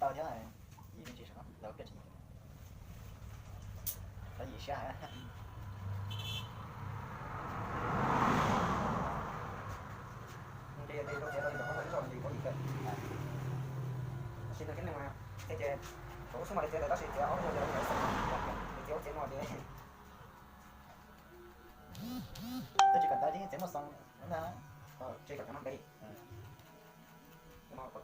Thiab, ib me ntsis saum no lawv kuj tsis, lawv yim siab heev. Ces yog tias rau txiav rau li ntawm qhov ntawd ib zaug ces kaum yim kawg. Tab sis nws thiab nws mas, ces, ces thaum ub xwb mas lawv txiav lawm tab sis txiav ob zaug ces lawv txiav no ces, twb tsis kawm ntawv ces txiav muaj xoo na. Tsis kawm cov no ntev.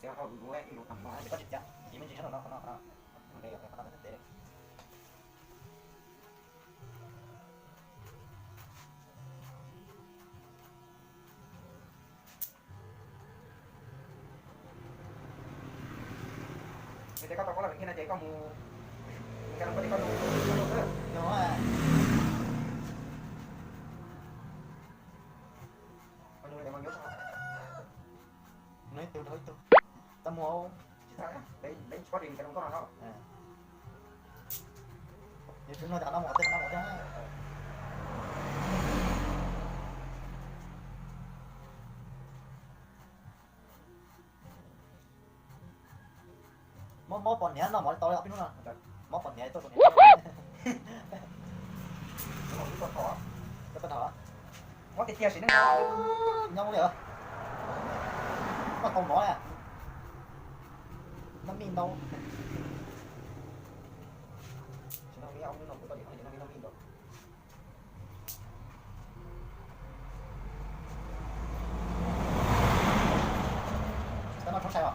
Txiav hauj lwm ib lub tam no ces koj tsis txiav, ces me ntsis sab nraum no, qhov no, qhov no ntev, qhov no ntev. Yog tias koj tau koj los nrhiav no ces koj mus, nrhiav no koj ces koj mus, koj mus xwb. Koj mus, koj mus, ib tug rau ib tug. Tau mus, tsis txhob, peb, peb tsis paub tias nrhiav no koj no. Yog tsis no ces qhov no mus qhov twg, qhov no mus qhov twg. Mob, mob pom hniav noj mov li tau li ob peb hnub no. Mob pom hniav tuaj pom hniav. Tuaj tau, mob tiag tiag sim neej nyob li os. Koj tau mov na. Noj mij ntau. Sim no ib ob hnub no kuv tau cem no ces noj mij, noj mij ntau. Tsis tau noj tshoob sai os.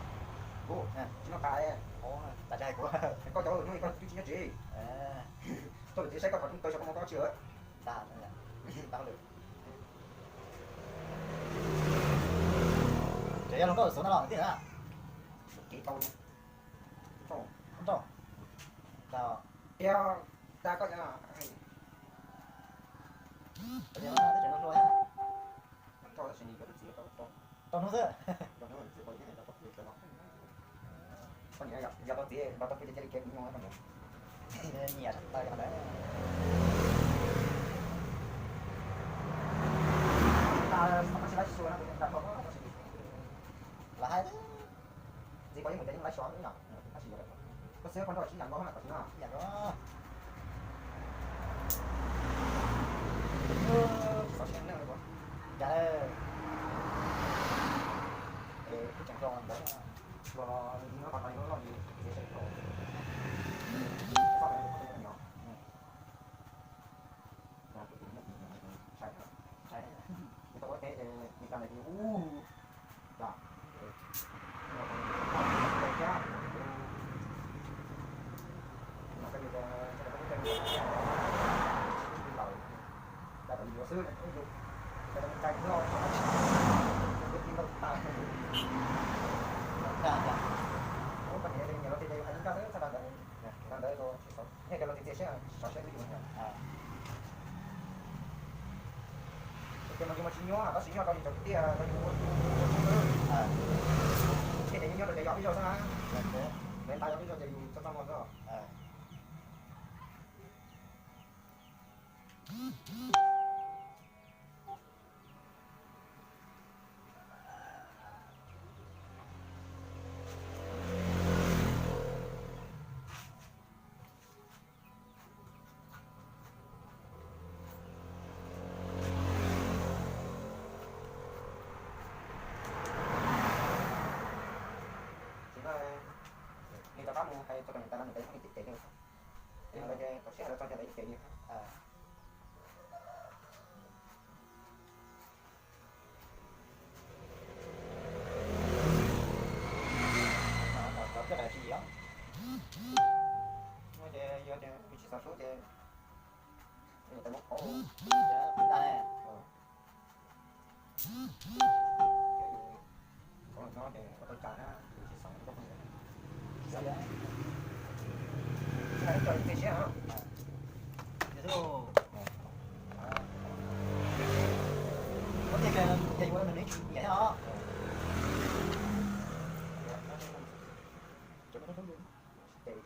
Kuv tsis noj tas. Koj cov hnub koj twb tsis nyob tsev. Koj lawm txiv saib koj qhov rooj taw xyov koj muaj koj tsis. Tseem yog hluas nkauj xwb no los tij na. Kev tau no. Nrauj. Nrauj. Tau. Tiag, tag koj. Tseem hluas hluas. Rau hnub xwb. Koj niam yog tau txiv los tau pw cia li kev kuv nyob koj niam. Nyiam tawv li ntawd. Tab sis lawv xyuas no kuv nyiam tau tab sis lawv hais ntxiv koj yeej mus cov yeej lawv xyuas tab sis koj xwb koj nrauj sib yam nkaus na koj tsis no. Sib yam nkaus. Tsis xav siab neej li. Cas es kuj tseem hluas ntawd. Hluas los nyob qhov no noj li ces seb hluas. Txhob mus kuv kuj tseem nyob. Ntshai, ntshai. Kuv tau ua teb ces nws tau ntawd ces ub, Ntawd los tiag tiag seb xov siab twb yus. Ces mas yus mas tsis nyuaj, tab sis nyuaj rau yus cov kwv tij, rau yus ua, ua tub xwb. Thiaj tias nyob rau tias yog ib zaug xwb na. Lawv nta yog ib zaug ces yus txhob txaj muag xwb. Tsis no, nws rov qab mus hais txog kom niam tais no nws tais ib txhob li cem cem li. Ces lawv ces txaus siab lawv txog ces lawv cem li. Lawv coj lawv tsis yog. Ces yog tias kuv tsis xav hlub ces niam tais muab pauv.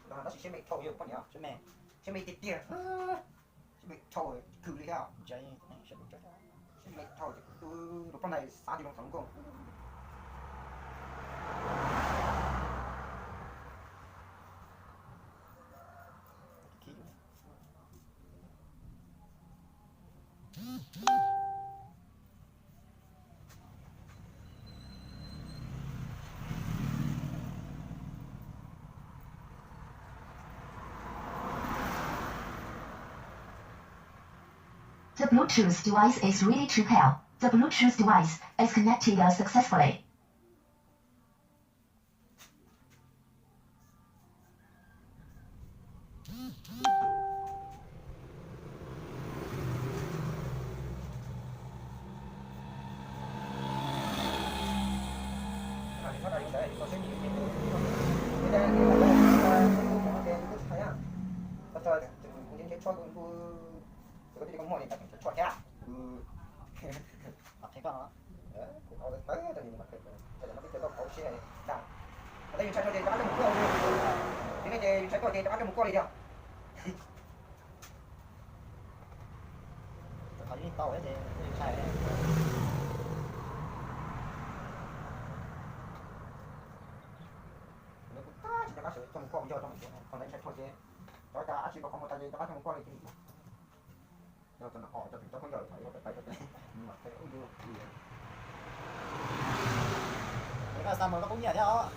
Tab sis siab me dhau yus poj niam, siab me tiag tiag, siab me dhau kws li thiab. Siab me dhau ces kuv tus poj ntxoog xav tias zoo txhoov nkauj. The Bluetooth device is ready to pair. The Bluetooth device is connected successfully. Tab yus ntshai dhau ces rov qab coj mus kuaj, yus ntshai dhau ces rov qab coj mus kuaj li tiag. Qhov yeej tau ces ntshai. Lawv kuj tab tsis rov qab sawv coj mus kuaj ua ntej, qhov ntawd ntshai dhau ces rov qab coj mus kuaj li tiag. Koj xa mus koj poob nyiaj thiab os.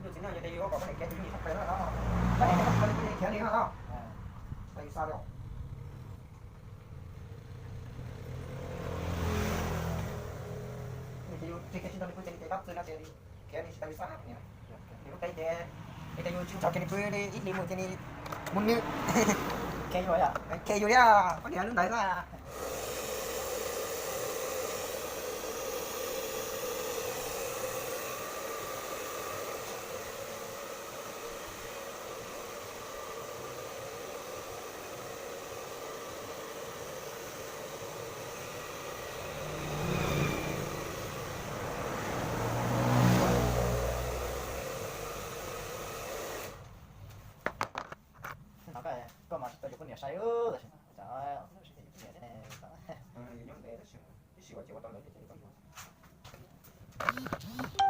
Tus txiv neej yog tias yus ua kom koj niam khiav tus yeej tshaj plaws no, koj niam khiav li no, tsis tau yus xa li os. Yus tsis khiav tsis tau li, kuv ces li ces pab txwv no ces khiav li tsis tau yus xa. Nws lub teb ces, es tias yus tsis nrog kiag nws pw li, ib hlis mus ces nws mus nws. Khiav yus li, poj niam lub ntawd na. Koj mas tsis tau yus poj niam sai. Tam sim no yus poj niam thiab ne, tab sis ua ces ua tau lawm ces ua.